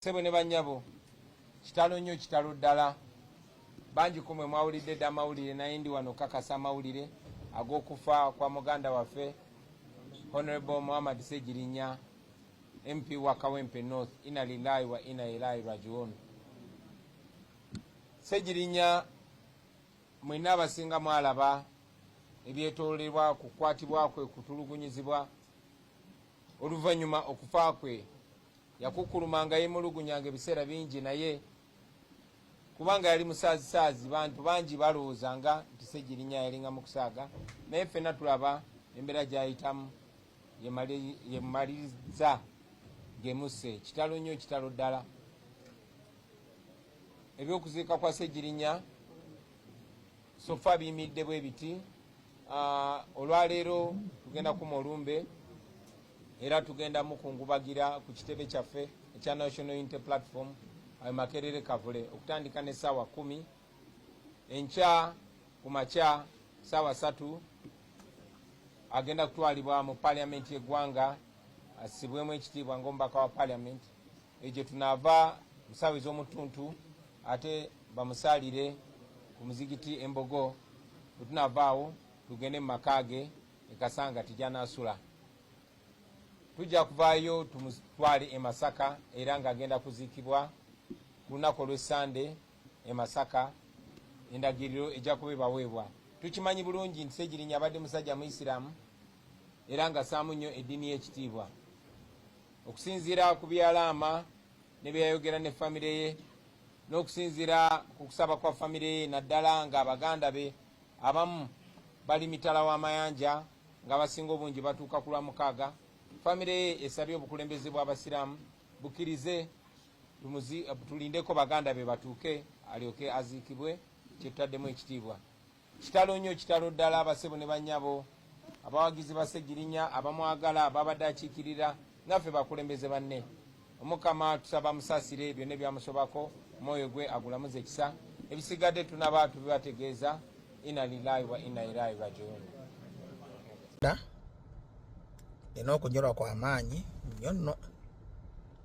Ssebo ne bannyabo, kitalo nnyo, kitalo ddala. Bangi ku mwe mwawulidde dda amawulire, naye ndi wano okukakasa amawulire ag'okufa kwa muganda waffe Honorable Muhammad Ssegirinya, MP wa Kawempe North. Inna lillahi wa inna ilaihi rajiun. Ssegirinya mwenna abasinga mwalaba ebyetoololebwa ku kukwatibwa kwe, kutulugunyizibwa, oluvannyuma okufa kwe. Yakukkulumanga yeemulugunyanga ebiseera bingi naye kubanga yali musaazisaazi, bantu bangi balowoozanga nti Ssegirinya yalinga mu kusaaga, naye ffenna tulaba embeera gy'ayitamu yemaliriza ng'emusse. Kitalo nnyo, kitalo ddala. Eby'okuziika kwa Ssegirinya sofa biyimiridde bwe biti. Olwaleero tugenda kuma olumbe era tugenda mukungubagira ku kitebe kyaffe ekya National Unity Platform ayo Makerere Kavule okutandika ne ssaawa 10. Enkya ku makya ssaawa 3 agenda kutwalibwa mu parliament y'eggwanga assibwemu ekitiibwa ng'omubaka wa parliament. Eyo gye tunaava mu ssaawa ez'omutuntu ate bamusaalire ku muzigiti Embogo. Bwe tunaava awo tugende mu maka ge e Kasangati gy'anaasula. Tujja kuvaayo tumutwale e Masaka era ng'agenda kuziikibwa ku lunaku olw'Essande e Masaka. Endagiriro ejja kuba ebaweebwa. Tukimanyi bulungi nti Ssegirinya abadde musajja Muyisiraamu era ng'assaamu nnyo eddiini ye ekitiibwa. Okusinziira ku bye yalaama ne bye yayogera ne famire ye n'okusinziira ku kusaba kwa famire ye naddala nga baganda be abamu bali mitala w'amayanja ng'abasinga obungi batuuka ku Lwamukaaga, famire ye esabye obukulembeze bw'Abasiraamu bukkirize tulindeko baganda be batuuke alyoke aziikibwe kye tutaddemu ekitiibwa. Kitalo nnyo, kitalo ddala abasebo ne bannyabo, abawagizi ba Ssegirinya, abamwagala, ababadde akiikirira naffe bakulembeze banne. Omukama tusaba amusaasire byonna ebyamusobako, omwoyo gwe agulamuze ekisa. Ebisigadde tunaba tubibategeeza. Inna lillahi wa inna ilaihi rajiun. Nina okunyolwa kwa maanyi nnyo nno.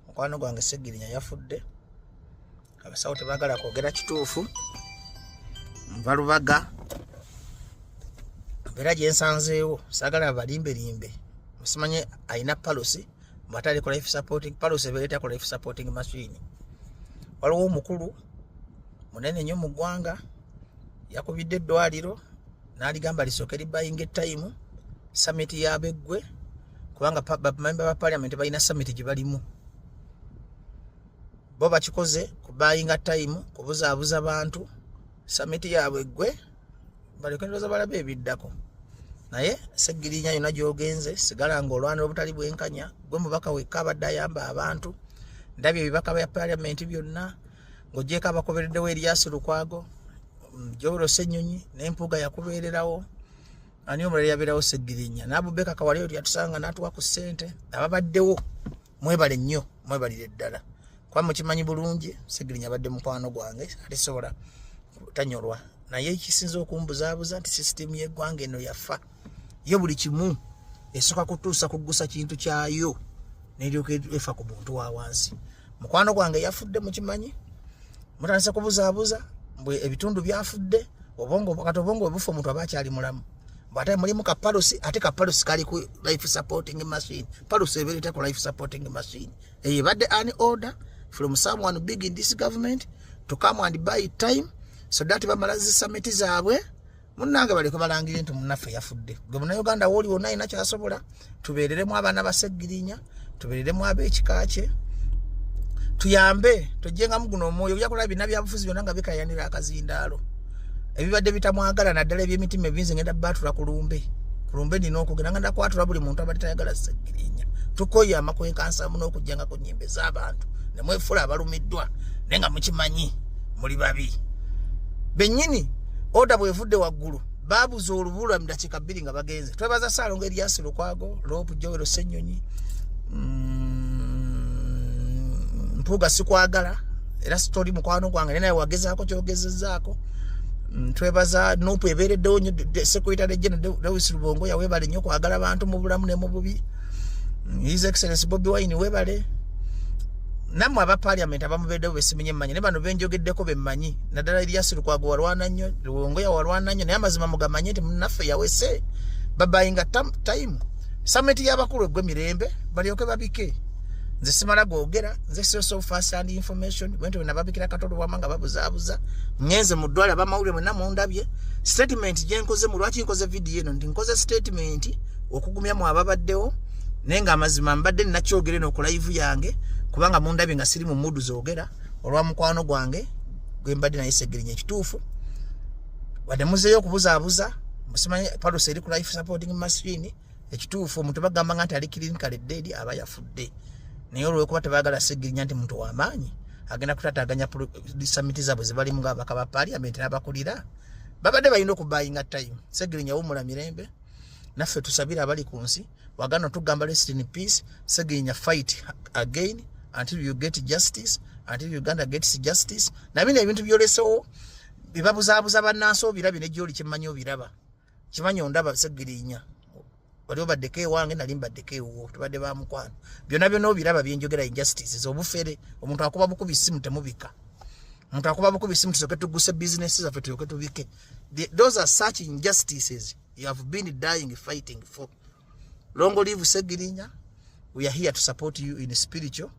Mukwano gwange Ssegirinya yafudde. Abasawo tebagala kwogera kituufu. Nva Lubaga, mbeera gye nsanzeewo, saagala balimbelimbe. Musimanye alina pulse, bw'atali ku life supporting pulse ebeera ku life supporting machine. Waliwo omukulu munene nnyo mu ggwanga yakubidde eddwaliro n'aligamba lisooke libayinga etayimu summit y'abeggwe, kubanga bamemba ba parliament balina summit gye balimu. Bo bakikoze kubayinga time, kubuzaabuza bantu, summit yaabwe eggwe baleke ndowooza balabe ebiddako. Naye Ssegirinya yonna gy'ogenze sigala ng'olwanira obutali bwenkanya. Gwe mubaka wekka abadde ayamba abantu. Ndabye ebibaka bya parliament byonna ng'ogyeko abakobereddewo Erias Lukwago, Joel Ssenyonyi n'Empuuga yakubeererawo, ani omulala yabeerawo, Ssegirinya n'Abubeka Kawaleo yatusanga n'atuwa ku ssente. Ababaddewo mwebale nnyo, mwebalire ddala, kuba mukimanyi bulungi Ssegirinya abadde mukwano gwange ate sobola tanyolwa. Naye ekisinza okumbuzaabuza nti sisitimu y'eggwanga eno yafa yo, buli kimu esooka kutuusa kugusa kintu kyayo neryoka efa ku muntu wa wansi. Mukwano gwange yafudde, mukimanyi, mutandise kubuzaabuza mbwe ebitundu byafudde, obwongo. Kati obwongo bwe bufa, omuntu aba akyali mulamu? Bwate mulimu ka pulse, ate ka pulse kali ku life supporting machine. Pulse ebeereta ku life supporting machine. Eyo ebadde an order from someone big in this government to come and buy time so that bamala zi summit zaabwe, munnange baleke balangire nti munnaffe yafudde. Gwe Munnayuganda wooli wonna alina kyasobola, tubeereremu abaana ba Ssegirinya, tubeereremu ab'ekika kye, tuyambe tojjengamu guno omwoyo. Ojja kulaba bina byabufuzi byonna nga bikayanira akazindaalo ebibadde bitamwagala, naddala ebyemitima ebinzi. Ngenda baatula ku lumbe, ku lumbe nina okugenda nga ndakwatula buli muntu abadde tayagala Ssegirinya. Tukoye amakwenkansamu n'okujjanga ku nnyimbe z'abantu ne mwefula abalumiddwa, naye nga mukimanyi muli babi bennyini. Order bwevudde waggulu, babuza olubula mu dakiika 2 nga bagenze. Twebaza Saalongo Erias Lukwago, Lop Joel Ssenyonyi, Mpuuga sikwagala era sitori mukwano gwange, naye naye wagezaako kyogezezaako. Twebaza NUP ebeereddewo nnyo, Secretary General Lewis Rubongoya, webale nnyo kwagala bantu mu bulamu ne mu bubi. His Excellence Bobi Wine, webale. Nammwe aba parliament abamubeddewo besimenye mmanyi, ne bano benjogeddeko bemmanyi, naddala Erias Lukwago walwana nnyo, Lubongoya walwana nnyo, naye amazima mugamanye nti munnaffe yawese. Babayinga time summit y'abakulu eggwe mirembe balyoke babike. Nze simala googera, nze source of first hand information. Bwentyo bwe nababikira Katolubwama nga babuzaabuza, ngenze mu ddwaliro, abamawulire mwenna mundabye. Statement gye nkoze mu lwaki nkoze vidiyo eno, nti nkoze statement okugumya mu ababaddewo, naye nga amazima mbadde ninakyogere eno ku live yange, kubanga mundabye nga siri mu mood zoogera olwa mukwano gwange gwe mbadde naye Segirinya. Ekituufu, wadde muzeeyo okubuzaabuza, musimanyi pulse eri ku life supporting machine. Ekituufu, omuntu bagamba nga nti ali clinically dead, aba yafudde, naye olwekuba tebaagala Segirinya nti muntu w'amaanyi agenda kutataaganya summit zaabwe zebalimu ng'ababaka ba parliament n'abakulira, babadde balina okubayinga time. Segirinya, wumula mirembe, naffe tusabire abali ku nsi. Wagano tugamba rest in peace, Segirinya. Fight again until you get justice, until Uganda gets justice. Nabino ebintu byolesewo bibabuzaabuza bannansi, obirabye nejjoli, kyemmanyi obiraba, kimanyi ondaba. Segirinya, wali obaddeko ewange, nali mbaddeko ewuwo, tubadde bamukwano. Byonna byonna obiraba byenjogera, injustices, obufere. Omuntu akuba bukubi simu, temubika. Omuntu akuba bukubi simu, tusooke tuguse bizinesi zaffe, tulyoke tubike. Those are such injustices you have been dying fighting for. Long live Segirinya. We are here to support you in spiritual.